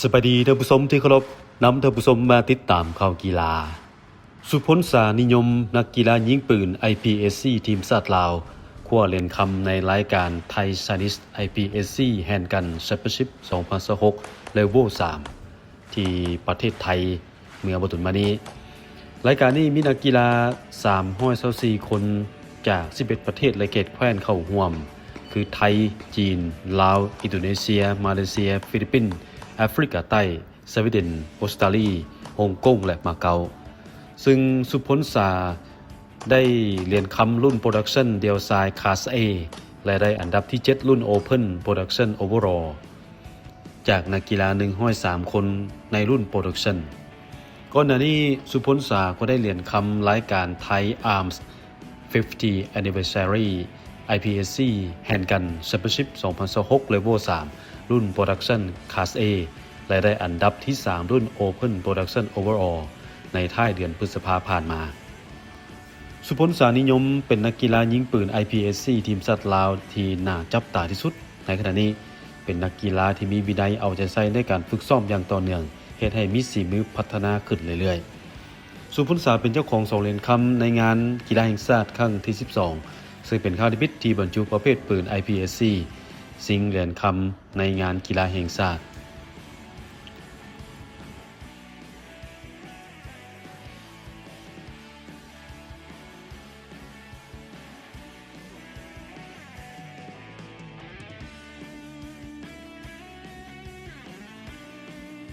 ສະບາຍດີທ່ານຜູ້ຊົມທີ່ເຄົາລົບ, ນຳທ່ານຜູ້ຊົມມາຕິດຕາມຂ່າວກິລາ. ສຸພົນສາ ນິຍົມ ນັກກິລາຍິງປືນ ໄອພີເອສຊີ ທີມຊາດລາວ ຄວ້າຫຼຽນຄຳໃນລາຍການ Thai Chinese ໄອພີເອສຊີ Handgun Championship ສອງພັນຊາວຫົກ ເລເວລສາມ ທີ່ປະເທດໄທ ເມື່ອບໍ່ດົນມານີ້. ລາຍການນີ້ມີນັກກິລາສາມຮ້ອຍຊາວສີ່ຄົນ ຈາກສິບເອັດປະເທດ ແລະ ເຂດແຄວ້ນເຂົ້າຮ່ວມ ຄື ໄທ, ຈີນ, ລາວ, ອິນໂດເນເຊຍ, ມາເລເຊຍ, ຟີລິບປິນ, ແອຟຣິກາໃຕ້, ສະວີເດັນ, ອົດສະຕາລີ, ຮົງກົງ ແລະ ມາເກັາ. ຊຶ່ງສຸພົນສາ ໄດ້ຫຼຽນຄຳລຸ້ນ Production ເດວຊາຍ Class A ແລະ ໄດ້ອັນດັບທີເຈັດລຸ້ນ Open Production Overall ຈາກນັກກິລາໜຶ່ງຮ້ອຍສາມຄົນໃນລຸ້ນ Production. ກ່ອນໜ້ານີ້ ສຸພົນສາກໍໄດ້ຫຼຽນຄຳລາຍການ Thai Arms fifty Anniversary ໄອພີເອສຊີ Handgun Championship ສອງພັນຊາວຫົກ ເລເວລສາມ ລຸ້ນ Production Class A ແລະ ໄດ້ອັນດັບທີສາມລຸ້ນ Open Production Overall ໃນທ້າຍເດືອນພຶດສະພາຜ່ານມາ. ສຸພົນສາ ນິຍົມ ເປັນນັກກິລາຍິງປືນ ໄອພີເອສຊີ ທີມຊາດລາວທີ່ໜ້າຈັບຕາທີ່ສຸດໃນຂະນະນີ້. ເປັນນັກກິລາທີ່ມີວິໄນເອົາໃຈໃສ່ໃນການຝຶກຊ້ອມຢ່າງຕໍ່ເນື່ອງ, ເຮັດໃຫ້ມີສີມືພັດທະນາຂຶ້ນເລື້ອຍໆ. ສຸພົນສາ ເປັນເຈົ້າຂອງສອງຫຼຽນຄຳໃນງານກິລາແຫ່ງຊາດຄັ້ງທີສິບສອງ ຊຶ່ງເປັນຄັ້ງທຳອິດທີ່ບັນຈຸປະເພດປືນ ໄອພີເອສຊີ ຊິງຫຼຽນຄຳໃນງານກິລາແຫ່ງຊາດ.